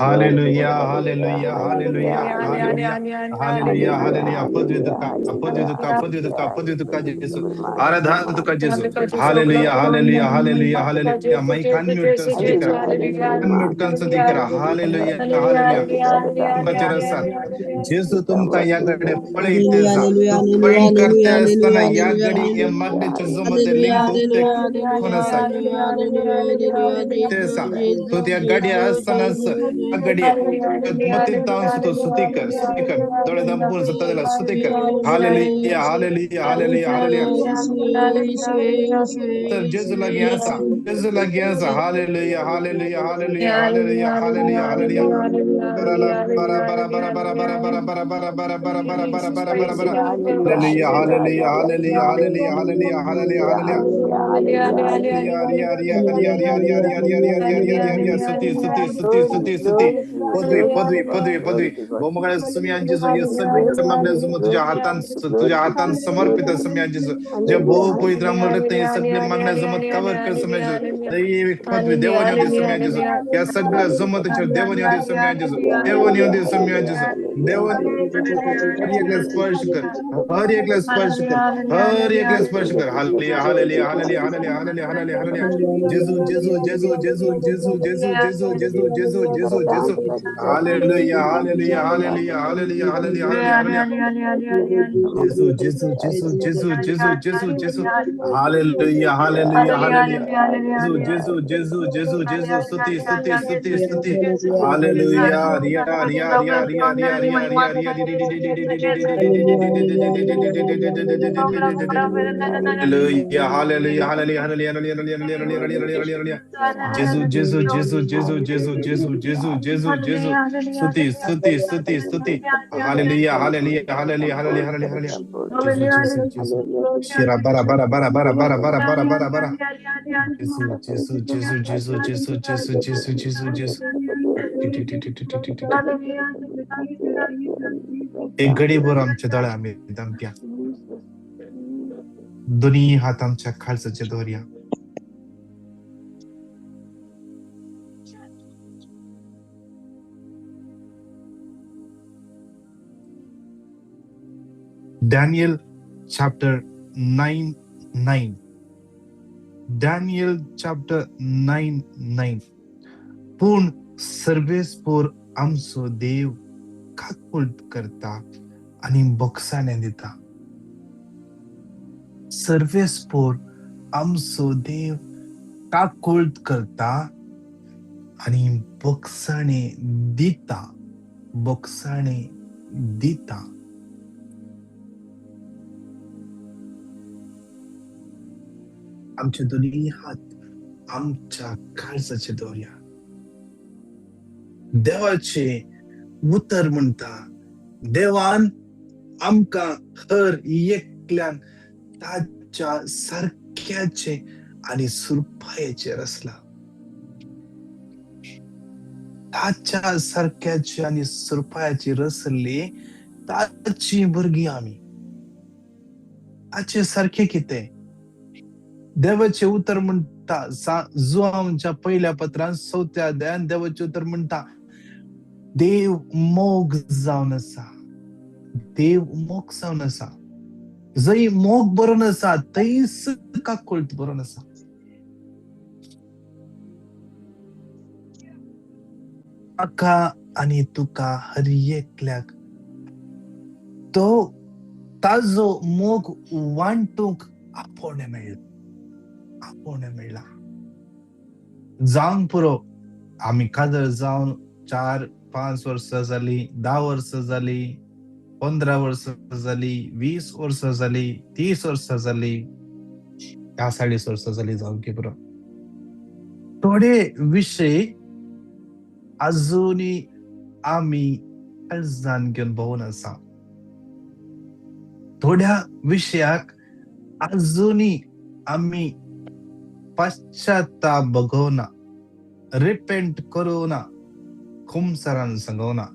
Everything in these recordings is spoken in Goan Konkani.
Hallelujah, hallelujah, hallelujah, hallelujah, hallelujah, hallelujah. पदवी तुका, पदवी तुका, पदवी तुका, पदवी तुका जेसू, आराधना तुका जेसू. Hallelujah, hallelujah, hallelujah, hallelujah. Mic unmute कर स्तुति करा, अनम्यूट कर स्तुती करा. Hallelujah, hallelujah. तुमकां आसात जेजू, तुमकां ह्या कडे पळयत आसा. तूं पॉइंट करते आसतना ह्या घडी हे मागण्याचे जमते लिंक उक्ते करून आसा ते आसा. तूं त्या गाडयेर आसतनाच त्या घडये मतींत तो स्तुती कर, स्तुती कर. दोळे दांपून सत्ता जाल्यार स्तुती कर. Hallelujah, hallelujah, hallelujah, hallelujah. तर जेजू लागीं आसा, जेजू लागीं आसा. Hallelujah, hallelujah, hallelujah, hallelujah, hallelujah, hallelujah. बरा बरा बरा बरा बरा बरा बरा बरा बरा बरा बरा बरा बरा बरा बरा बरा. Hallelujah, hallelujah, hallelujah, hallelujah, hallelujah, hallelujah, hallelujah. Riya रिया रिया रिया रिया रिया रिया रिया रिया रिया रिया रिया. स्तुती, स्तुती, स्तुती, स्तुती, स्तुती. पदवी, पदवी, पदवी, पदवी. बोमगाळ सुमियान जेजू, हे सगळे मागण्या जुमो तुझ्या हातान, तुझ्या हातान समर्पित सुमियान जेजू. जे बहु पवित्र अमूल्य रक्त हे सगळे मागण्या जमत कवर कर सुमियान जेजू. दैविक पदवी देवान येऊ दे सुमियान जेजू. या सगळ्या जमत देवान येऊ दे सुमियान जेजू, देवान येऊ दे सुमियान जेजू. देवान हर एकला स्पर्श कर, हर एकला स्पर्श कर, हर एकला स्पर्श कर. Hallelujah, hallelujah, hallelujah, hallelujah, hallelujah, hallelujah, hallelujah. जेजू, जेजू, जेजू, जेजू, जेजू, जेजू, जेजू, जेजू, जेजू, जेजू, जेजू. Hallelujah, hallelujah, hallelujah, hallelujah, hallelujah, hallelujah. जेजू, जेजू, जेजू, जेजू, जेजू, जेजू, जेजू. Hallelujah, hallelujah, hallelujah. जेजू, जेजू, जेजू, जेजू, जेजू. स्तुति, स्तुति, स्तुति, स्तुति. हालेलुया. रिया रिया रिया रिया रिया रिया रिया रिया. Hallelujah, hallelujah, hallelujah, hallelujah, hallelujah, hallelujah, hallelujah, hallelujah. जेजू, जेजू, जेजू, जेजू, जेजू, जेजू, जेजू, जेजू, जेजू. स्तुति, स्तुति, स्तुति, स्तुति. Hallelujah, hallelujah, hallelujah, hallelujah, hallelujah, hallelujah. जेजू, जेजू, जेजू. शिरा बरा बरा बरा बरा बरा बरा बरा बरा बरा. जेजू, जेजू, जेजू, जेजू, जेजू, जेजू, जेजू, जेजू, जेजू. एक घडीभर आमच्या दोळे आमी दमप्या, दोन्ही हात आमच्या काळजाचेर दवरया. Daniel chapter 9:9, Daniel chapter 9:9. पूण सर्वेस्पोर आमचो देव काकुळट करता आनी बोगसाणें दिता. सर्वेस्पोर आमचो देव काकुळट करता आनी बोगसाणें दिता, बोगसाणें दिता. आमचे दोन्ही हात आमच्या काळजाचे दवरया. देवाचे उतर म्हणटा, देवान आमकां हर एकल्यान ताच्या सारक्याचे आनी सुरपायेचेर आसला. ताच्या सारक्याचे आनी सुरपायाची रसली ताची भुरगीं आमी. ताचे सारखे कितें? देवाचे उतर म्हणटा, जुआंवच्या पयल्या पत्रान चवथ्या अध्यायान देवाचे उतर म्हणटा, देव मोग जावन आसा, देव मोग जावन आसा. जंय मोग बरोवन आसा थंयच काकुळट बरोवन आसा. म्हाका आनी तुका हर एकल्याक तो ताजो मोग वांटूंक आपोवणें मेळ्ळां, आपोवणें मेळ्ळां. जावंक पुरो, आमी कादर जावन 4-5 वर्सां जालीं, 10 वर्सां जालीं, 15 वर्सां जालीं, 20 वर्सां जालीं, 30 वर्सां जालीं. ह्या 4.5 वर्सां जाली जावंक पुरो. थोडे विशय अजूनय आमी काळजान घेवन भोंवून आसा. थोड्या विशयाक अजूनय आमी पश्चाताप भोगोवना, रिपेंट करूना, खुमसरान सांगोना.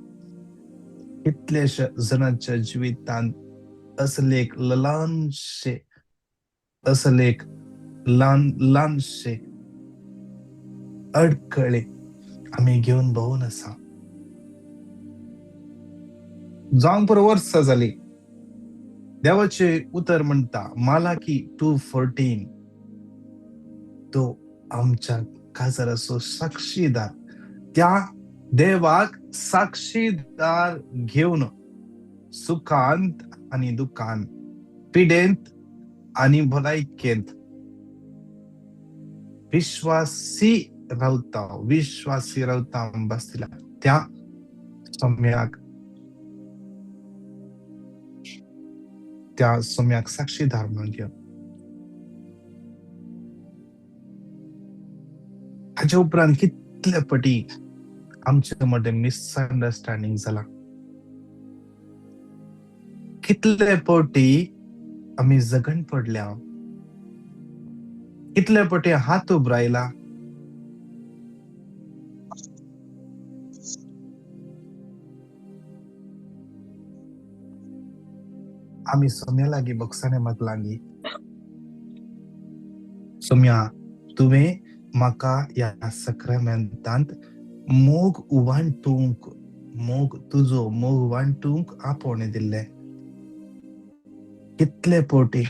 कितल्याश्या जाणांच्या जिवितांत असले एक ल्हानशे, असले एक ल्हान ल्हानशे अडखळे आमी घेवन भोंवून आसा. जावंक पुरो वर्सां जाली. देवाचें उतर म्हणटा मालाकी 2:14, तो आमच्या काजाराचो साक्षीदार, त्या देवाक साक्षीदार घेवन सुखांत आनी दुखांत, पिडेंत आनी भलायकेंत विश्वासी रावता, विश्वासी रावता बसला त्या सम्याक, त्या सम्याक साक्षीदार म्हणून घेवन. हाच्या उपरांत कितले पटी आमचे मदें मिसअंडरस्टँडींग जाला, कितले पटी आमी जगण पडल्या, कितले पटी हात उबरायला. आमी सोम्या लागीं बक्षाणे मागलांगी, सोम्या तुवें म्हाका ह्या सक्रामेंतांत मोग वांटूंक, मोग तुजो मोग वांटूंक आपोवणें दिल्लें. कितले पवटी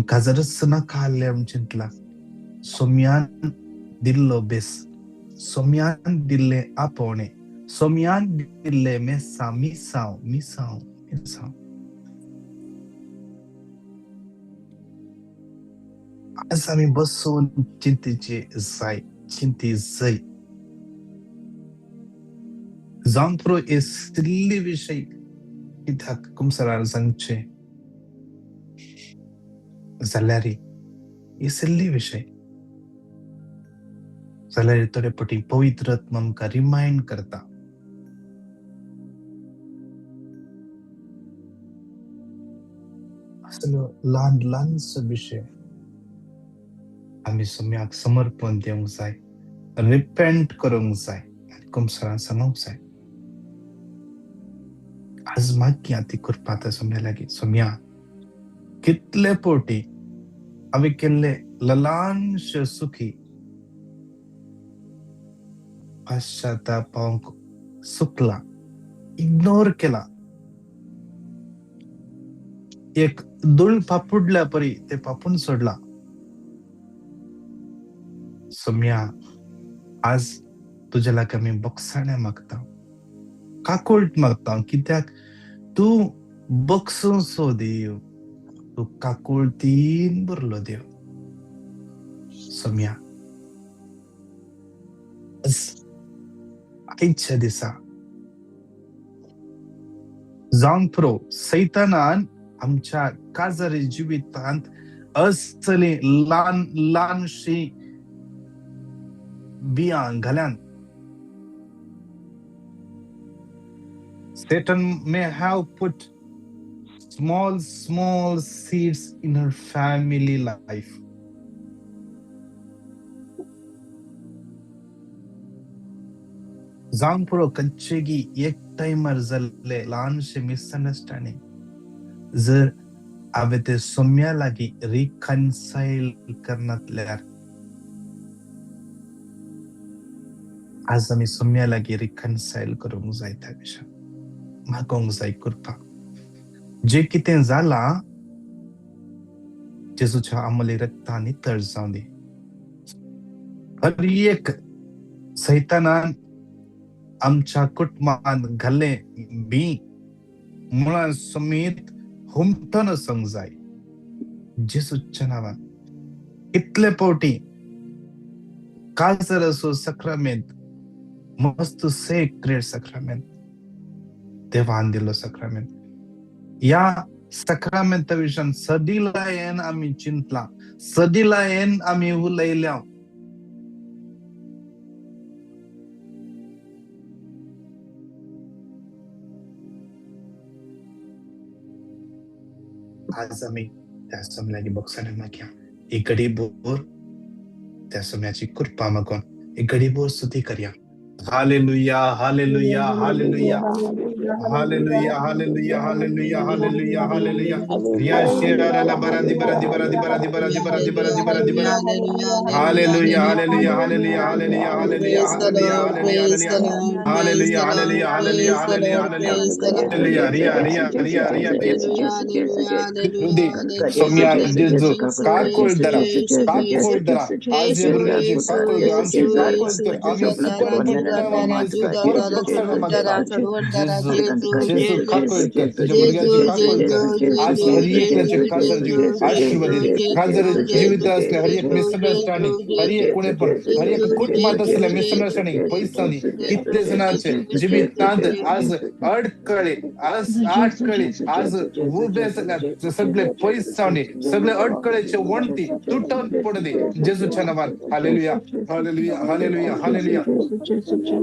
काजरच नाका आहलें म्हूण चिंतलां. सोम्यान दिल्लो बेस, सोम्यान दिल्लें आपोवणें, सोम्यान दिल्लें मेसांव, मिसांव, मिसांव, मिसांव. आज आमी बसून चिंतेचे जाय, चिंती जय जावंक पुरो हे सिल्ली विशय कित्याक कुमसरार सांगचे जाल्यार हे सिल्ली विशय जाल्यार थोडे पटी पवित्र आत्मा आमकां रिमायंड करता. असलो ल्हान ल्हानसो विशय आमी सम्याक समर्पण दिवंक जाय, रिपेंट करूंक जाय आनी कुमसरान सांगूंक जाय. आज मागया ती कृपा सोम्या लागीं. सोम्या कितले पवटी हांवें केल्ले ल्हानशे सुखी पश्चाताप पावंक चुकला, इग्नोर केला, एक धूळ पापुडल्या परी ते पापून सोडला. सोम्या आज तुज्या लागीं आमी बक्षाणे मागता, काकुळट मागता, कित्याक तूं बक्षूसो देव, तूं काकुळटीन भरलो देव. सोम्या आयच्या दिसा जावंक पुरो सैतानान आमच्या काजारी जिवितांत असली ल्हान ल्हानशी बियां घाल्यान. Satan may have put small, small seeds in her family life. जावंक पुरो खंयचेगी एक टायमार जाल्ले ल्हानशे मिसअंडरस्टँडींग जर हांवें ते सोम्या लागीं रिकन्सायल करनातल्यार, आज आमी सोम्या लागीं रिकन्सायल करूंक जाय. त्या विशयान मागोंक जाय कृपा. जें कितें जालां जेजूच्या अमली रक्तान नितळ जावं दी. हर एक सैतानान आमच्या कुटुंबांत घाल्लें बी मुळां समेत हुमटून वचूंक जाय जेजूच्या नांवान. कितले फावटी काजर असो सक्रामेंत, मस्त सेक्रेड सक्रामेंत, देवान दिल्लो सक्रामेंत, ह्या साक्रामेंता विशयान सदिलायेन आमी चिंतला, सदिलायेन आमी उलयल्या. आज आमी त्या सोम्याची बक्षाने मागया, एक घडी भोर त्या सोम्याची कृपा मागून एक घडी भोर स्तुती करया. Hallelujah, hallelujah, hallelujah, hallelujah, hallelujah, hallelujah, hallelujah, hallelujah. Riya शेराला बरा दी बरा दी बरा दी बरा दी बरा दी बरा दी बरा दी बरा दी बरा. Hallelujah, hallelujah, hallelujah, hallelujah, hallelujah, hallelujah, hallelujah, hallelujah, hallelujah, hallelujah, hallelujah, hallelujah, hallelujah. Riya Riya Riya Riya Riya. Soumya जेजू काकोळदरा काकोळदरा आज या भुरग्यांची काकोळ आमची काकोळ कर, आमी सुकून पडटा परत बक्षां मागता. जेजू जेजू काकोळ कर, तुझ्या भुरग्यांची काकोळ कर. आज हर एकल्याचे काजर जीवित आशीर्वादित काजर जिवित असले हर एक मिसअंडरस्टँडिंग, हर एक कोणे पण हर एक कुटुंबात असले मिसअंडरस्टँडिंग पैसानी कितले जणांचे जिवितांत आज अडकळे, आज आडकळे, आज उबे सगळे पैसानी सगळे अडकळेचे वणती तुटून पडू दे जेजूच्या नावान. Hallelujah, hallelujah, hallelujah, hallelujah.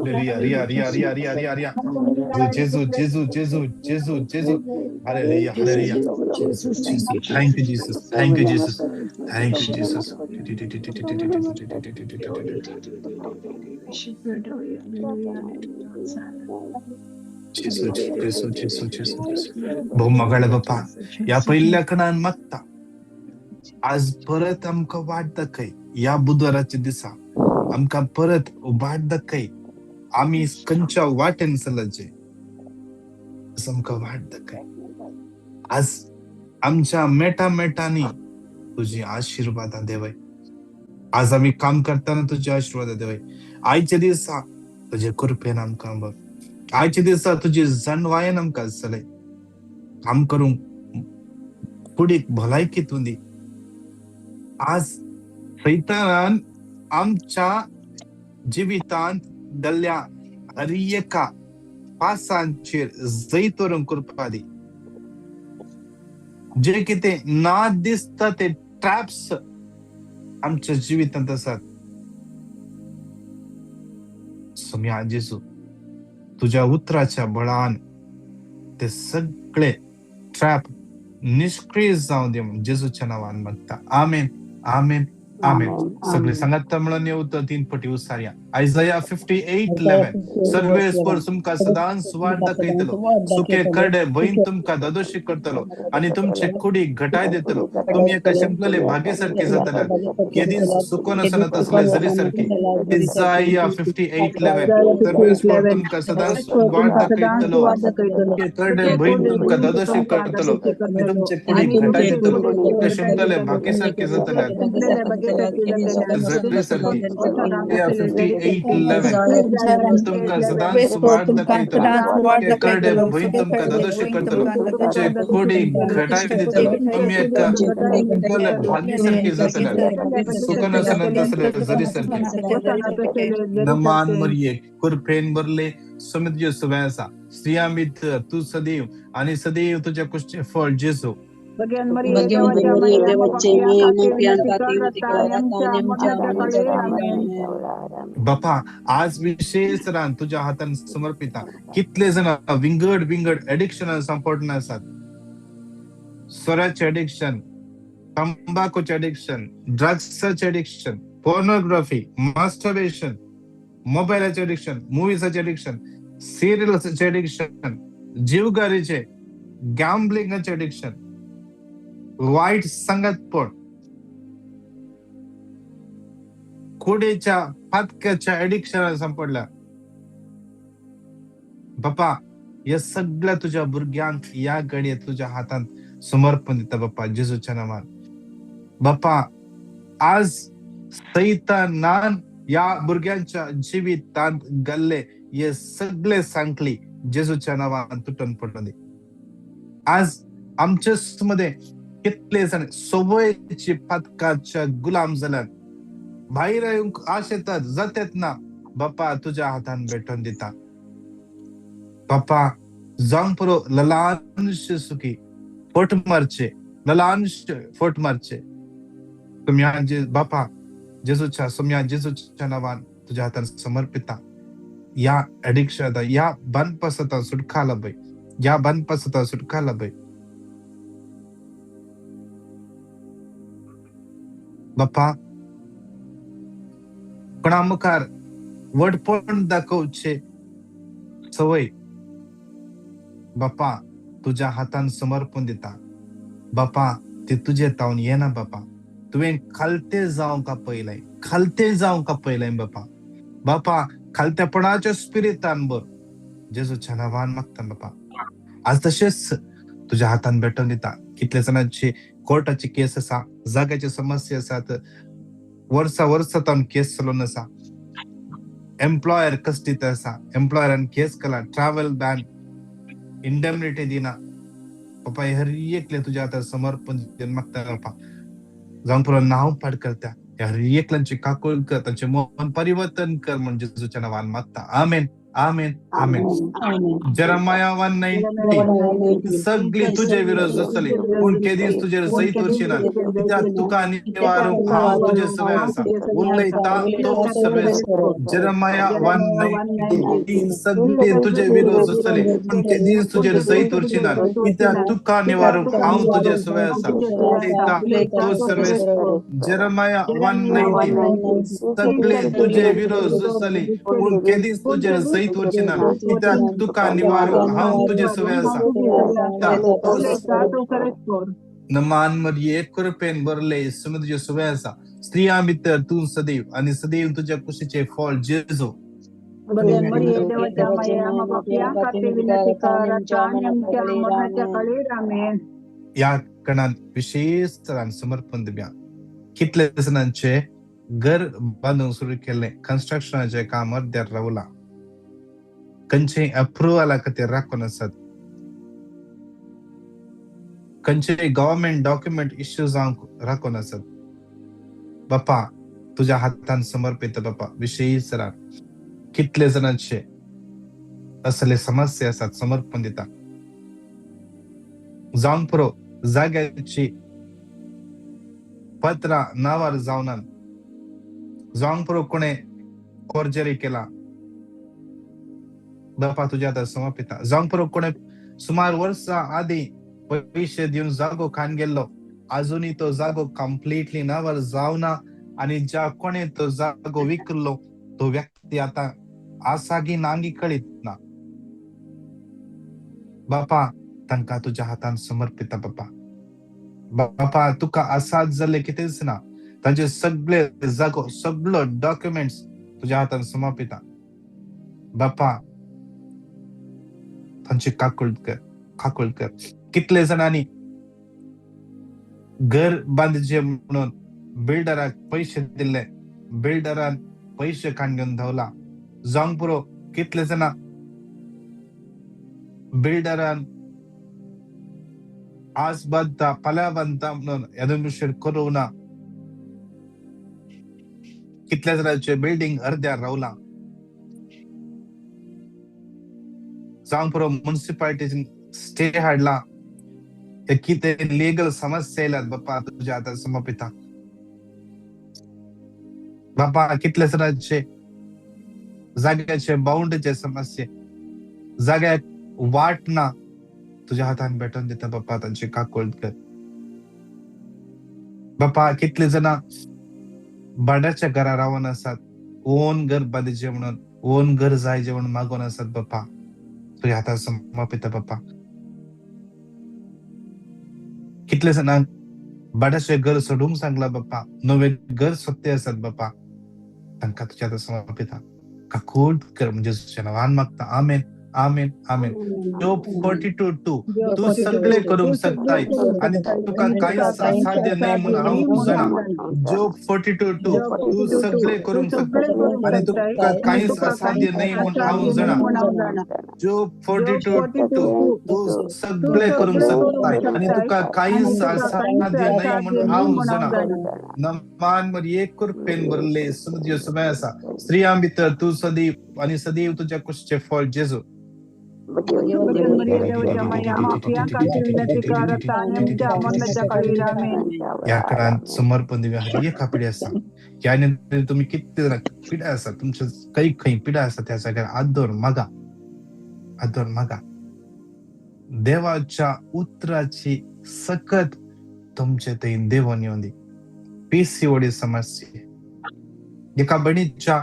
Riya Riya Riya Riya Riya Riya Riya. जेजू जेजू जेजू जेजू जेजू. Hallelujah, hallelujah. Jesus, thank you Jesus, thank you Jesus, thank you Jesus. जेजू जेजू जेजू जेजू जेजू. भोव मोगाळ बापा, ह्या पयल्या कणान मागता आज परत आमकां वाट दाखय. ह्या बुधवाराच्या दिसा आमकां परत वाट दाखय, आमी खंयच्या वाटेन चलचे आमकां वाट दाखय. आज आमच्या मेटा मेटांनी तुजी आशिर्वादां देवय. आज आमी काम करतना तुजी आशिर्वादां देवय. आयच्या दिसा तुजे कृपेन आमकां बघ, आयच्या दिसा तुजी जाणवायेन आमकां चलय. काम करूंक कुडीक भलायकी तूं दी. आज सैतानान आमच्या जिवितांत घाल्ल्या हर एका पासांचेर जैत व्हरूंक कृपा दी. जे कितें ना दिसता ते ट्रॅप्स आमच्या जिवितांत आसात. सोम्या जेजू, तुज्या उतराच्या बळान ते सगळे ट्रॅप निष्क्रिय जावं दी म्हणून जेजूच्या नांवान मागता. आमेन, आमेन, आमेन. सगळे सांगात म्हणून येवतो 3 पटी उसारया. आयजया 58:11. सर्वेस्पर तुमकां सदांच वाट दाखयतलो, सुके करडे भंय तुमकां दादोशी करतलो आनी तुमचे कुडीक घटाय दितलो. तुमी एका शिंपलेले भागे सारखे जातले, केदीच सुकोन आसना तसले जरी सारखे. इजाया 58:11. सर्वेस्पर तुमकां सदांच वाट दाखयतलो, सुके करडे भंय तुमकां दादोशी करतलो आनी तुमचे कुडीक घटाय दितलो, एका शिंपलेले भागे सारखे जातले जरी सारखे. 58:11. तुमकां सदांच वाट दाखयतलो, करडे भंय तुमकां दादोशी करतलो, तुमचे कुडीक घटाय दितलो, तुमी एका भागी सारखे जातले, सुकन आसना तसले जरी सारखे. नमान मरिये, कृपेन भरले, स्वामी तुजे सुवें आसा. स्त्रियां भितर तूं सदैव आनी सदैव तुज्या कुशीचें फळ जेजू. बापा, आज विशेष रान तुज्या हातान समर्पिता. कितले जण विंगड विंगड एडिक्शनान सांपडून आसात. सोऱ्याचें एडिक्शन, तंबाखूचें एडिक्शन, ड्रग्साचें एडिक्शन, पोर्नोग्राफी, मास्टरबेशन, मोबायलाचें एडिक्शन, मुवीसाचें एडिक्शन, सिरियल्साचें एडिक्शन, जीवगारीचें, गॅम्बलिंगाचें एडिक्शन, वायट संगतपण, कुडीच्या पातक्याच्या एडिक्शनान सांपडल्या. बापा, ह्या सगळ्या तुज्या भुरग्यांक ह्या घडये तुज्या हातांत समर्पण दिता बापा, जेजूच्या नांवान. बापा, आज सैतानान ह्या भुरग्यांच्या जिवितांत घाल्ले हे सगळे सांकली जेजूच्या नांवान तुटून पडूं दी. आज आमचे मध्ये कितले जाण संवयेची पातकाच्या गुलाम जाल्यात, भायर येवंक आश येतात, जातात ना. बापा, तुज्या हातान भेटून दिता. बापा, जावंक पुरो ललानशे सुखी फट मारचे, ललांश फट मारचे. सोम्या जे बापा जेजूच्या, सोम्या जेजूच्या नांवान तुज्या हातान समर्पिता. या एडिक्शन, या बंदपासता सुटका लभय, या बंदपासता सुटका लभय. बापा कोणा मुखार व्हडपण दाखोवचे सवय बापा तुज्या हातान समर्पण दिता. बापा ते तुजे तावन येना बापा, तुवें खालते जावंक आपयलें, खालते जावंक आपयलें बापा. बापा खालतेपणाच्या स्पिरितान बर जेजूच्या नांवान मागता बापा. आज तशेंच तुज्या हातान भेटोवन दिता. कितले जाणांची कोर्टाची केस आसा, जाग्याची समस्या आसात, वर्सा वर्सा तावन केस चलोवन आसा. एम्प्लॉयर कस्टीत आसा, एम्प्लॉयरान केस केला, ट्रॅव्हल बॅन, इंडेमनिटी दिना. बापा हर एकले तुज्या हातान समर्पण मागता बापा. जावंक पुरो नांव पाड करता, हर एकल्यांची काकूळ कर, तांचे मन परिवर्तन कर म्हण जेजूच्या नांवान मागता. आमेन, आमेन, आमेन. जेरेमाया 1:19 सगळी तुजे विरोध जातली, पूण केदीच तुजेर सयत उरची ना. कित्याक तुका निवारूंक हांव तुजे सवे आसा, उलयता तो सवे. जेरेमाया 1:19 सगळी तुजे विरोध जातली, पूण केदीच तुजेर सयत उरची ना. कित्याक तुका निवारूंक हांव तुजे सवे आसा, उलयता तो सर्वे. जेरेमाया 1:19 सगळे तुजे विरोध जातली, पूण केदीच तुजेर सयत उरची ना. कित्याक तुका निवारूंक हांव तुजे सवे आसा. नमान मरिये कृपेन भरले, सुमे तुजे सुवे आसा. स्त्रियां भितर तूं सदैव आनी सदैव तुज्या कुशीचे फळ जेजू. ह्या कणान विशेष तरान समर्पण दिवया. कितले जाणांचे घर बांदूंक सुरू केल्लें, कन्स्ट्रक्शनाचें काम अर्द्यार रावलां, खंयचेय अप्रुवला खातीर राखून आसात, खंयचेय गव्हर्मेंट डॉक्युमेंट इश्यू जावंक राखून आसात. बापा तुज्या हातान समर्पित बापा. विशेष तरान कितले जाणांचे असले समस्या आसात, समर्पण दिता. जावंक पुरो जाग्याची पत्रां नांवार जावनात, जावंक पुरो कोणें फोर्जरी केला, बापा तुज्या हातान समर्पिता. जावंक पुरो कोणें सुमार वर्सां आदीं पयशे दिवन जागो खान गेल्लो, आजुनूय तो जागो कंप्लिटली नांवार जावना आनी ज्या कोणें तो जागो विकल्लो तो व्यक्ती आतां आसा की नांगी कळीत ना. बापा तांकां तुज्या हातान समर्पिता बापा. बापा तुका आसात जाल्लें कितेंच ना, तांचे सगळे जागो, सगळो डॉक्युमेंट्स तुज्या हातान समर्पिता. बापा तांची काकूळ कर, काकूळ कर. कितले जाणांनी घर बांदचे म्हणून बिल्डराक पयशे दिल्ले, बिल्डरान पयशे काण घेवन धांवला. जावंक पुरो कितले जाणां बिल्डरान आज बांदता फाल्यां बांदता म्हणून एदोमिशेर करूं ना. कितल्या जाणांचे बिल्डींग अर्द्यार रावलां. जावंक पुरो मुन्सिपालिटीन स्टे हाडला, हे कितें लिगल समस्या येयल्यात बापा तुज्या हातान समर्पिता. बापा कितले जाणांचे जाग्याचे बाउंड्रीचे समस्ये, जाग्याक वाट ना, तुज्या हातान भेटोवन दिता बापा. तांची काकूळ कर बापा. कितले जाणां भाड्याच्या घरा रावन आसात, ओन घर बांदचें म्हणून, ओन घर जायचें म्हणून मागून आसात बापा. तुज्या हातान समर्पिता बापा. कितले जाणांक भाड्याचें घर सोडूंक सांगला बापा, नवें घर सोदते आसात बापा, तांकां तुज्या हातान समर्पिता. काकूळ कर म्हणजे जेजूच्या नांवान मागता. आमेन, आमेन, आमेन. जोब 42:2 तूं सगळे करूंक शकताय आनी तुका कांयच असाध्य न्हय म्हूण हांव जाणा. जोब 42:2 तूं सगळे करूंक शकता आनी तुका कांयच असाध्य न्हय म्हूण हांव जाणा. जोब 42:2 तूं सगळे करूंक शकताय आनी तुका कांयच असाध्य न्हय म्हूण हांव जाणा. नमान मरिये कृपेन भरले, तुज्यो समय आसा. स्त्रियां भितर तूं सदैव आनी सदैव तुज्या कुशीचें फळ जेजू. भजन मरिये देवाच्या माये, आम्हा पापयां खातीर विनंती कर आता आनी आमच्या मरणाच्या काळीर. आमेन. ह्या काळान समर्पण दिव्या हर एका पिढी आसा. ह्या नंतर तुमी कितले जाणां पिडा आसा, तुमच्या खंय खंय पिडा आसा त्या जाग्यार हात दवरून मागा, हात दवरून मागा. देवाच्या उतराची सकत तुमचे थंय देवून येवंदी. पीसीओडी समस्या, एका भयणीच्या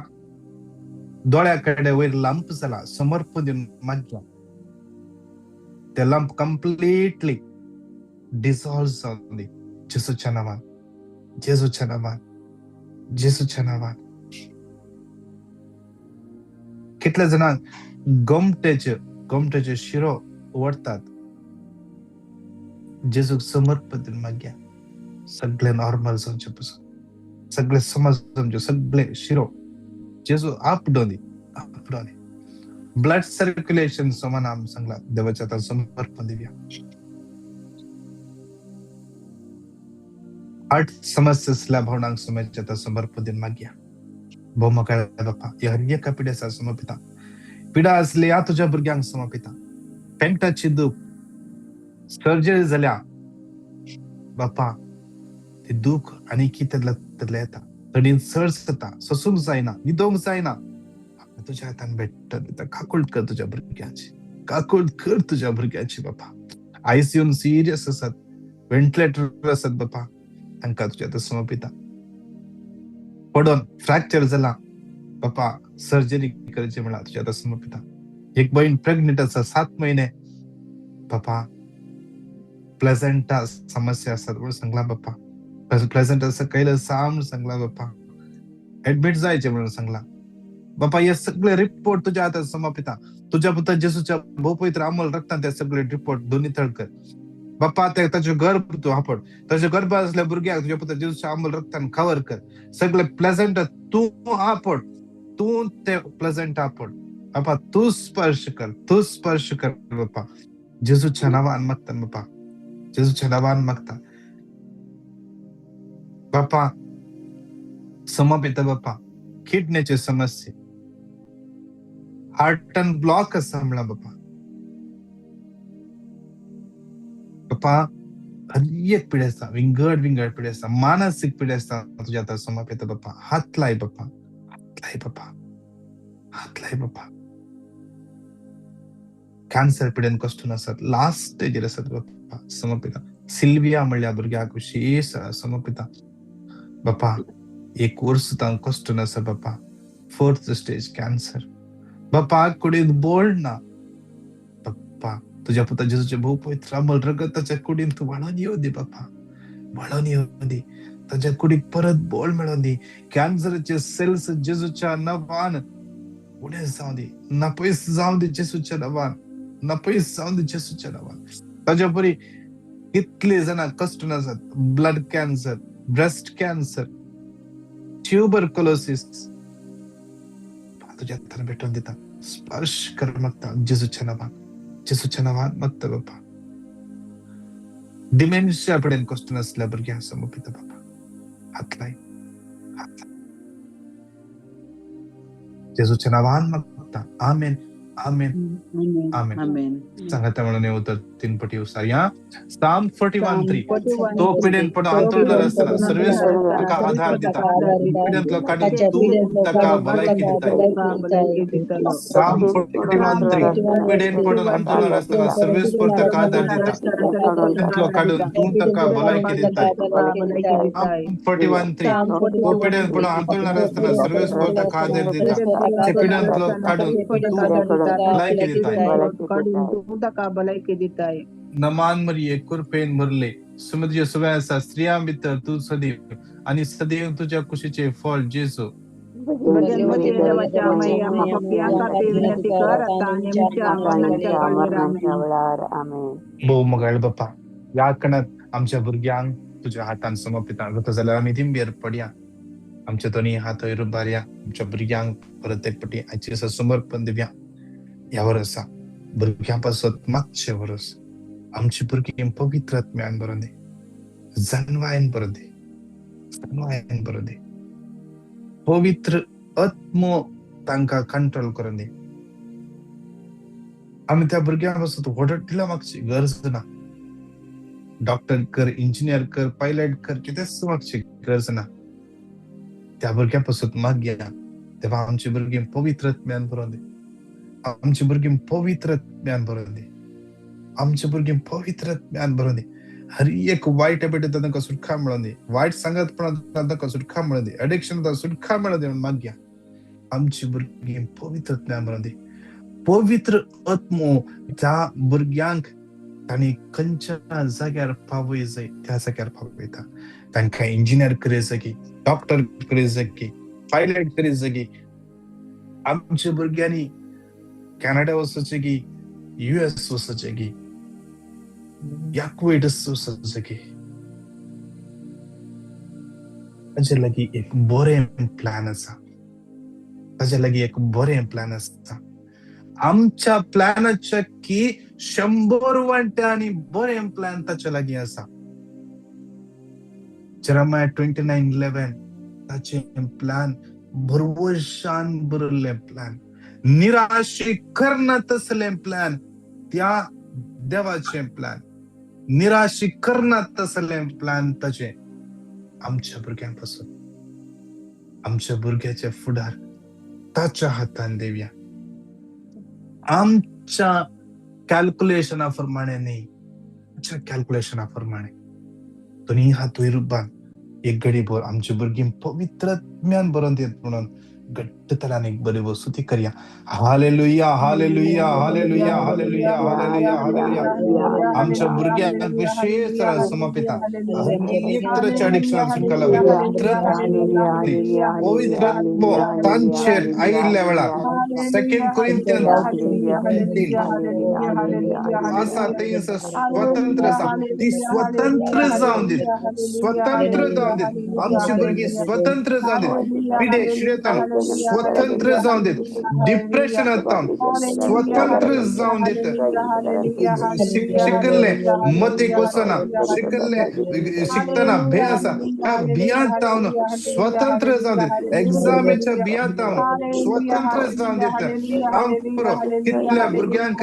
दोळ्या कडेन वयर लंप जाला, समर्पण दिवन मागया, ते लंप कंप्लिटली डिसॉल्व जावन दी जेजूच्या नांवान, जेजूच्या नांवान, जेजूच्या नांवान. कितले जाणांक गोमटेचे गोमटेचे शिरो ओडटात, जेजूक समर्पण दिवन मागया, सगळे नॉर्मल जावचे पसून, सगळे समज जावचे, सगळे शिरो जेजू आपडोनी आपडोनी. ब्लड सर्क्युलेशन समान आम सांगला, देवाच्या हातान समर्पण दिवया. हार्ट समस्या आसल्या भावनांक समाजाच्या हातान समर्पण दिवन मागया. भोव मोगाळ बापा, ह्या हर एका पिड्यासा समर्पिता, पिडा आसली ह्या तुज्या भुरग्यांक समर्पिता. पेंटाची दूख, सर्जरी जाल्या बापा, ती दूख आनी कितें तसलें येता, थंडी चड जाता, सोसूंक जायना, न्हिदोंक जायना. तुज्या हातान भेट्टा दिता, काकूळट कर तुज्या भुरग्याची, काकूळट कर तुज्या भुरग्याची बापा. आयसीयून सिरियस आसात, व्हेंटिलेटर आसात बापा, तांकां तुज्या हातान समर्पिता. पडोन फ्रॅक्चर जाला बापा, सर्जरी करची म्हणल्यार तुज्या हातान समर्पिता. एक बहीण प्रेग्नेंट आसा, 7 म्हयने बापा, प्लेझेंटा समस्या आसात म्हणून सांगला बापा, प्लेझेंटा सकयल आसा म्हणून सांगला बापा, एडमीट जायचे म्हणून सांगला बापा. हे सगळे रिपोर्ट तुज्या हातान समर्पिता. तुज्या पुता जेजूच्या भोव पवित्र अमोल रक्तान ते सगळे रिपोर्ट दोन्ही तळ कर बापा. ते ताचे गर्भ तूं आपड, ताचे गर्भ आसल्या भुरग्याक तुज्या पुता जेजूच्या अमोल रक्तान कवर कर. सगळे प्लेझेंटा तूं आपड, तूं ते प्लेझेंटा आपड बापा, तूं स्पर्श कर, तूं स्पर्श कर बापा, जेजूच्या नांवान मागता बापा, जेजूच्या नांवान मागता बापा. समर्पिता बापा, किडनीचे समस्या, हार्टान ब्लॉक आसा म्हणला बापा. बापा हर एक पिढी आसा, विंगड विंगड पिढी आसा, मानसीक पिढी आसा, तुज्या हातान समर्पिता बापा. हात लाय बापा, हात लाय बापा, हात लाय बापा. कॅन्सर पिडेन कश्टून आसात, लास्ट स्टेजीर आसात बापा, समर्पिता. सिल्विया म्हणल्या भुरग्याक विशेश समर्पिता बापा. एक वर्स तांकां कश्टून आसा बापा, 4th stage cancer बापा, कुडींत बोळ ना बापा. तुज्या पुता जेजूचे भोव पवित्र अमोल रगत ताच्या कुडींत व्हाळोन येवं दी बापा, व्हाळोन येवं दी, ताच्या कुडीक परत बोळ मेळोन दी. कॅन्सराचे सेल्स जेजूच्या नांवान उणें जावं दी, नापयस जावं दी जेजूच्या नांवान, नापयस जावं दी जेजूच्या नांवान. ताच्या परी कितले जाणां कश्टून आसात, blood cancer, breast cancer, tuberculosis, तुज्या हातान भेटोवन दिता, स्पर्श कर मागता जेजूच्या नांवान, जेजूच्या नांवान मागता बापा. डिमेन्शिया कडेन कश्टून आसल्या भुरग्यांक समर्पिता बापा, हात लाय, हात लाय, जेजूच्या नांवान मागता. आमेन, आमेन, आमेन. आमेन. सांगाता म्हणून हे उतर 3 पटी उसारया. साम 41:3. तो पिडेन पडून हांतुळणार आसतना सर्वेस्पर ताका आधार दिता, पिडेंतलो काडून तूं ताका भलायकी दिताय. साम 41:3. पिडेन पडून हांतुळणार आसतना सर्वेस्पर ताका आधार दिता, पिडेंतलो काडून तूं ताका भलायकी दिताय. साम 41:3. तो पिडेन पडून हांतुळणार आसतना सर्वेस्पर ताका आधार दिता, ते पिडेंतलो काडून तूं भलायकी दिताय. तूं ताका भलायकी दिताय. नमान मरिये, कृपेन भरले, समुद्र सुव्या आसा, स्त्रियां भितर तूं सदैव आनी सदैव तुज्या कुशीचे फळ जेजू. भजन मरिये देवाच्या माये, आम्हा पापयां खातीर विनंती कर आता आनी आमच्या मरणाच्या काळीर. आमेन. भोव मोगाळ बापा, ह्या कणात आमच्या भुरग्यांक तुज्या हातान समर्पिता. जाता जाल्यार आमी दिंबेर पडया, आमच्या दोनी हात वयर उबारया, आमच्या भुरग्यांक परत एक पटी आयचे दिसा समर्पण दिवया. ह्या वर्सा भुरग्यां पासत मातशें वर्स आमची भुरगीं पवित्र आत्म्यान भरोन दी, जानवायन भरोन दी, जानवायन भरोन दी, पवित्र आत्मो तांकां कंट्रोल करून दी. आमी त्या भुरग्यां पासून वडटिला मागची गरज ना. डॉक्टर कर, इंजिनियर कर, पायलट कर, कितेंच मागची गरज ना. त्या भुरग्यां पासून मागया तेव्हा आमची भुरगीं पवित्र ज्ञान भरोवन दी, आमची भुरगीं पवित्र ज्ञान भरोवन दी, आमची भुरगीं पवित्र ज्ञान भरोवन दी. हर एक वायट हॅबिट तांकां सुटका मेळोवन दी, वायट सांगतपणां तांकां सुटका मेळोवन दी, एडिक्शन सुटका मेळोवन दी म्हणून मागया. आमची भुरगीं पवित्र ज्ञान भरोवन दी. पवित्र आत्मो त्या भुरग्यांक तांणी खंयच्या जाग्यार पावय जाय त्या जाग्यार पावयता. तांकां इंजिनियर करी जागी, डॉक्टर करी जागी, पायलट करी जागी. आमच्या भुरग्यांनी कॅनडा वचचें की, US वचचें की, या कुवेट वचचें की, ताजे लागीं एक बरें प्लॅन आसा, ताजे लागीं एक बरें प्लॅन आसा. आमच्या प्लॅनाच्या की 100 वांटे आनी बरें प्लॅन ताच्या लागीं आसा. जेरेमाया 29:11 ताचें प्लॅन भरवशान बरयल्लें प्लॅन, निराशे करना तसलें प्लॅन, त्या देवाचें प्लॅन, निराशे करना तसलें प्लॅन ताचें आमच्या भुरग्यां पासून. आमच्या भुरग्याचे फुडार ताच्या हातान देवया. आमच्या कॅल्क्युलेशना प्रमाणे न्ही, आमच्या कॅल्क्युलेशना प्रमाणे. दोनी हात वयर बांद एक घडी भर आमची भुरगीं पवित्र ज्ञान बरोवन दित म्हणून घट्ट तरान एक बरी वस्तू करया. Hallelujah, hallelujah, hallelujah, hallelujah, hallelujah, hallelujah. आमच्या भुरग्यांक विशेष समर्पिता एक तरेच्या अडिक्शनान सुटका लावया. पवित्र आत्मो तांचेर आयिल्ल्या वेळार 2 Corinthians 3 आसा थंय स्वतंत्र आसा, ती स्वतंत्र जावन दीत, स्वतंत्र जावन दीत. आमची भुरगीं स्वतंत्र जावन दीत, पिडे शिडेतान स्वतंत्र जावन दीत, डिप्रेशनांत स्वतंत्र जावन दीत. शिकल्ले मतीक वचना, शिकल्ले शिकतना भंय आसा, ह्या भियांत जावन स्वतंत्र जावन दीत. एग्जामीच्या भियांत जावन स्वतंत्र जावन दीत. जावंक पुरो कितल्या भुरग्यांक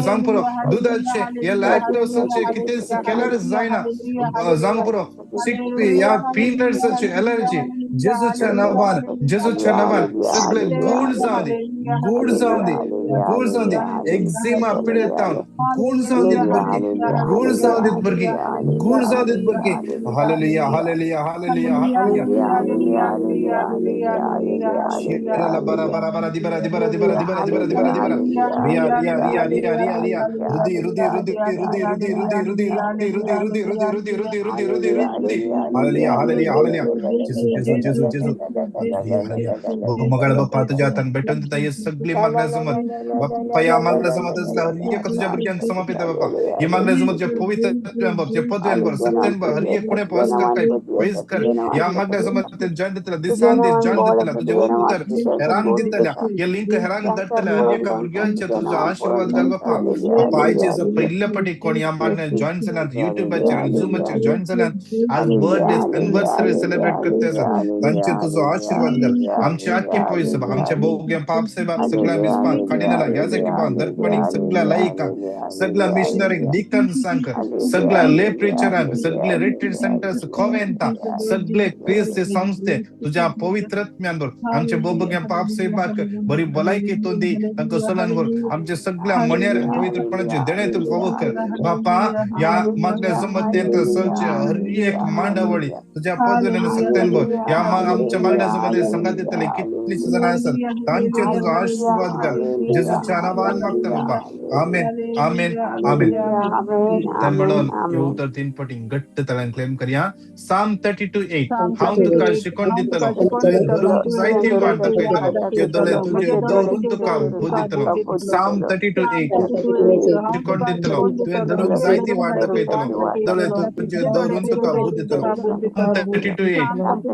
जावंक पुरो दुदाचे हे लॅक्टोसाचे कितेंच केल्यार जायना, जावंक पुरो शिकपी ह्या पिनट्साची एलर्जी जेजूच्या नांवान, जेजूच्या नांवान सगळे गूण जावं दी, गूण जावं दी, गूण जावं दी. एक्झिमा पिडेतावन गूण जावं दीत भुरगीं, गूण जावं दीत भुरगीं, गूण जावं दीत भुरगीं. Hallelujah, hallelujah, hallelujah, hallelujah. बरा बरा बरा दिबरा दिबरा दिबरा दिबरा दिबरा दिबरा दिबरा रिया रिया रिया रिया रिया रिया रुदी रुदी रुदी रुदी रुदी रुदी रुदी रुदी रुदी रुदी रुदी रुदी रुदी रुदी रुदी रुदी. Hallelujah, hallelujah, hallelujah. जेजू जेजू जेजू जेजू. हालेलुया. मगाळ बाप्पा तुझ्या हातान भेटून दिता हे सगळी मागण्या जमत बाप्पा, या मागण्या जमत असल्या हर एक तुझ्या भुरग्यांक समर्पिता बाप्पा. ही मागण्या जमत जे पवित्र बाप, जे पदवेन बर सत्यन बर हर एक कोणे पयस कर काय पयस कर. या मागण्या जमत ते जॉईन दितला दिसान दीस जॉईन दितला तुझे उत्तर हेरांक दितल्या, हे लिंक हेरांक धाडटल्या. हर एका भुरग्यांचे तुझो आशीर्वाद घाल बाप्पा. बाप्पा आयचे पयल्या पटी कोण ह्या मागण्या जॉईन जाल्यात, युट्यूबाचेर आनी झुमाचेर जॉईन जाल्यात, आज बर्थडे एनिवर्सरी सेलिब्रेट करते आसात, तांचे तुझो आशीर्वाद घाल. आमचे आख्खे पयस आमच्या भोग्या पाप सेवा सगळ्या बिस्पांक काडिनाला याजकीपांक दर्पणीक सगळ्या लायकांक सगळ्या मिशनरींक डिकन्सांक सगळ्या ले प्रिचरांक सगळे रिट्रीट सेंटर्स कॉवेंता सगळे क्रिस्ती संस्थे तुझ्या पवित्र आत्म्यान आमचे बोबग्या पाप सेवाक बरी भलायकी तूं दी, तांकां सोलान वर. आमचे सगळ्या मण्यार पवित्रपणाचे देणे तूं फावो कर बापा. ह्या मागण्या जमतेंत चलचे हर एक मांडावळी तुझ्या पदवीन सत्यान भर. ह्या आमच्या मागण्या जमते संगात दितले कितलीशी जाणां आसात तांचे तुजो आशीर्वाद घाल. जेजूच्या नांवान मागता बापा. आमेन, आमेन, आमेन. तर म्हणून हे उतर 3 पटी घट्ट तळ्यान क्लेम करया. Psalm 32:8 हांव तुका शिकोवन दितलो, तुवें धरून जायती वाट दाखयतलो, ते दोळे तुजे दवरून तुका बुद्द दितलो. Psalm 32:8 शिकोवन दितलो, तुवें धरून जायती वाट दाखयतलो, दोळे तुजे दवरून तुका बुद्द दितलो. 32:8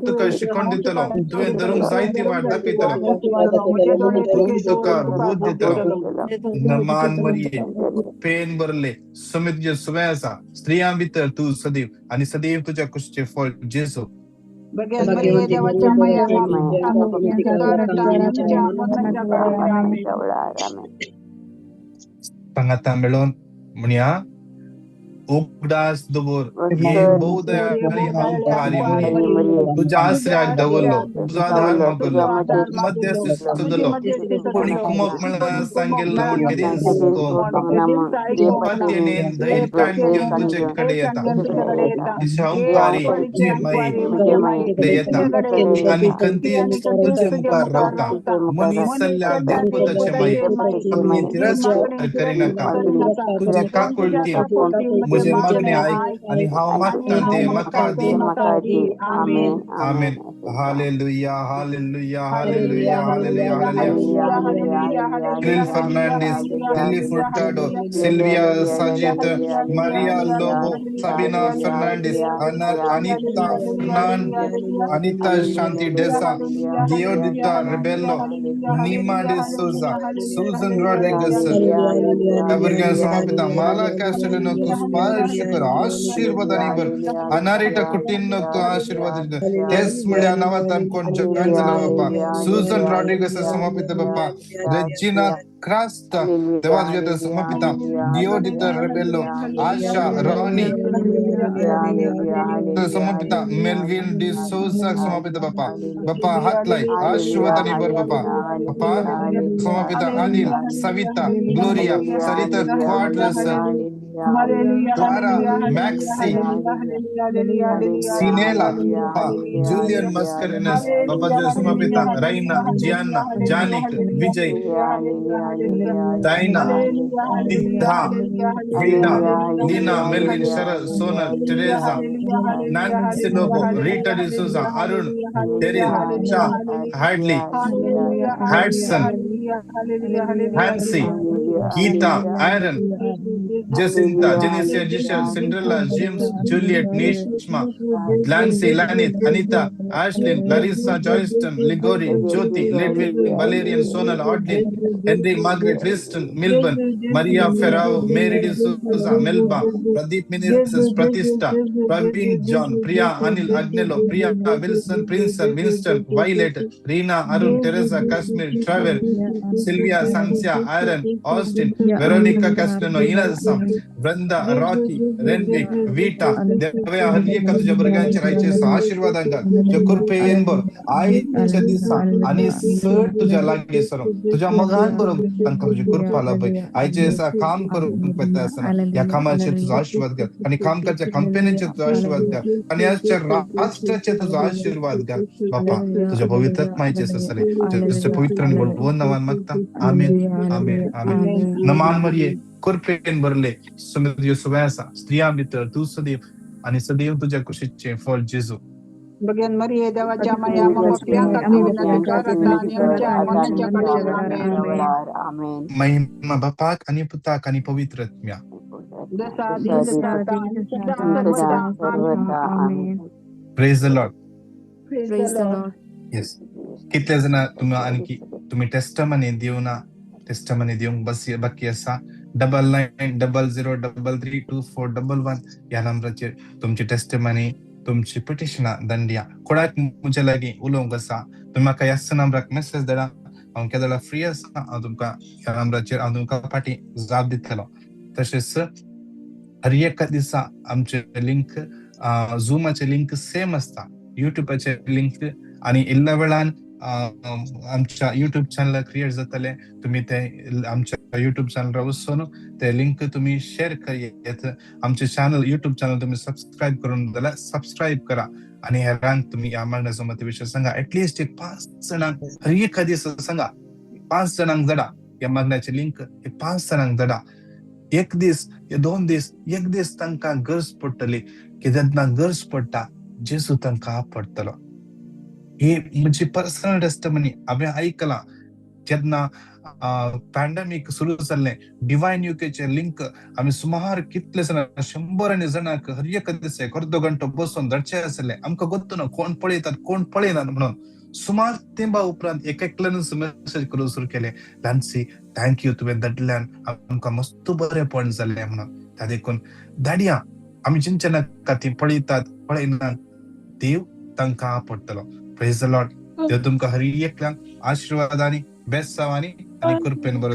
तुका शिकोवन दितलो, तुवें धरून जायती वाट दाखयतलो, धरून तुका बुद्द दितलो. नमान मरिये पेन भरले समेत तुजे सुवे आसा, स्त्रियां भितर तूं सदैव आनी सदैव तुज्या कुशीचें फळ जेजू. भगवंती मरिये देवाच्या माये, आमा विनंती कर आता आणि आमच्या मरणाच्या वेळार. आमेन. सांगाता मेळोवन म्हणया, उगडास दवर हे बहुदयाळी अहंकारी मरिये, तुझ्या आसऱ्याक दवरलो, तुजो आधार मागलो, मध्यस्थ सदलो, कोणी कुमक म्हळ्यार सांगिल्लो म्हूण केदींच पातयेन धैर्य घेवन तुजे कडेन येता. अहंकारी जे माई येता आनी खंती तुजे मुखार रावता. मनीस जाल्ल्या देवपुताचे माये, आपली तिरस्कार करिनाका, तुजे काकुळटीन म्हजें मागणें आयक आनी हांव मागतां तें म्हाका दी. आमेन. आमेन. Hallelujah, hallelujah, hallelujah, hallelujah, hallelujah. Krill Fernandes, Lily Furtado, Sylvia Sajid, Maria Lobo, Sabina Fernandes, Anita Fernand, Anita Shanti Desa, Diodita Rebello, Nima de Souza, Susan Rodriguez, भुरग्यांक समर्पिता, माला कॅस्टलिनोक स्पर्श कर, आशीर्वाद आनी बर, अनारिटा कुटिनोक आशीर्वाद टेस म्हळ्या नांवांत कोण जॉईन जाला बापा, सुजन रॉड्रिगस समर्पित बापा, रेजिना क्रास्त देवा तुझ्या समर्पिता, डिओडिता रेबेलो, आशा रॉनी समर्पिता, मेलविन डी सोजा समर्पित बापा, बापा हात लाय आशीर्वाद आनी बर बापा, बापा समर्पिता Anil, Savita, Gloria, Sarita Quadras, Clara, Maxi, Sinela, Julian Mascarenhas, बाबा तुझ्या समर्पिता, Raina, Gianna, Janik, Vijay, Diana, Nidha, Hilda, Lina, Melvin, Sharad, Sonal, Teresa, Nancy Lobo, Rita D'Souza, Arun, Daryl, Shah, Hadley, Hudson, Hansi, Geeta, Aaron, Jacinta, Genesia, Giselle, Cinderella, James, Juliet, Nishma, Lancy, Lanith, Anita, Ashlyn, Larissa, Joyston, Ligori, Jyoti, Lidwin, Valerian, Sonal, Audley, Henry, Margaret, Tristan, Milburn, Maria Ferrao, Mary D'Souza, Melba, Pradeep Menezes, Pratista, Praveen John, Priya, Anil, Agnello, Priya, Wilson, Princeton, Winston, Violet, Reena, Arun, Teresa, Kashmir, Trevor, Sylvia, Sansia, Aaron, Austin, Veronica Castellano, Inazam, Brenda, Rocky, Renwick, Vita, Devaaya हर एका तुझ्या भुरग्यांचेर आयचे आशीर्वादान घाल, तुज्या कृपेन भर आयच्या दिसा आनी चड तुज्या लागीं सरूंक, तुज्या मोगान भरूंक तांकां तुजी कृपा लाभय. आयच्या दिसा काम करूंक वता आसतना ह्या कामाचेर तुजो आशीर्वाद घाल आनी काम करच्या कंपनीचेर तुजो आशीर्वाद घाल आनी आजच्या राष्ट्राचेर तुजो आशीर्वाद घाल बापा. तुज्या पवित्र आत्माचे ससरे तुझ्या पवित्र आनी बळवंत नांवान मागता. आमेन, आमेन, आमेन. नमान मरिये, कृपेन भरले, सुमे तुज्यो सुवे आसा, स्त्रियां भितर तूं सदैव आनी सदैव तुज्या कुशीचें फळ जेजू. भगवान मरिये देवाच्या माया, आमा पापयां खातीर विनंती कर आता आनी आमच्या मरणाच्या वेळार. आमेन. महिमा बापाक आनी पुताक आनी पवित्र आत्म्या. जसा आदी तसा आता आनी सदा सर्वदा. आमेन. Praise the Lord. Praise the Lord. Yes. कितले जाणां तुमी आणखी तुमी टेस्टमनी दिवना, टेस्टमनी दिवंक बस बाकी आसा, 9900332411 ह्या नंबराचेर तुमची टेस्टमनी, तुमची पिटिशनां दंडिया. कोणाक म्हजे लागीं उलोवंक आसा, तुमी म्हाका ह्याच नंबराक मेसेज धाडा. हांव केदोळा फ्री आसा, हांव तुमकां ह्या नंबराचेर हांव तुमकां फाटीं जाप दितलो. तशेंच हर एका दिसा आमचे लिंक, झुमाचे लिंक सेम आसता, युट्यूबाचे लिंक आनी इल्ल्या वेळान आमच्या युट्यूब चॅनल क्रिएट जातले. तुमी ते आमच्या युट्यूब चॅनलार वचून ते लिंक तुमी शेअर येत. आमचे चॅनल, युट्यूब चॅनल तुमी सबस्क्रायब करून जाल्यार सबस्क्रायब करा आनी हेरांक तुमी ह्या मागण्याचो मती विशय सांगा. एटलिस्ट एक 5 जाणांक हर एका दिसा सांगा, 5 जाणांक धाडा ह्या मागण्याचे लिंक, एक 5 जाणांक धाडा. एक दीस, 2 दीस, एक दीस तांकां गरज पडटली. की जेन्ना गरज पडटा, जेजू तांकां आपडटलो. ही म्हजी पर्सनल टेस्टमनी हांवें आयकलां. जेन्ना पॅन्डेमीक सुरू जाल्लें, डिवायन युकेचे लिंक आमी सुमार कितले जाणां, शंबरांनी जाणांक हर एका दिसा एक अर्दो घंटो बसून धाडचे आसले. आमकां गोत्तू ना कोण पळयतात कोण पळयनात म्हणून. सुमार तेंपा उपरांत एक एकल्यानूच मेसेज करूंक सुरू केले, लान्सी thank you, तुवें धाडल्यान आमकां मस्त बरेंपण जालें म्हणून. त्या देखून धाडया, आमी चिंतचे नाका ती पळयतात पळयनात, देव तांकां आपडटलो. प्रेज the Lord. देव तुमकां हर एकल्यांक आशिर्वादांनी, बेसांवांनी आनी कृपेन बरो.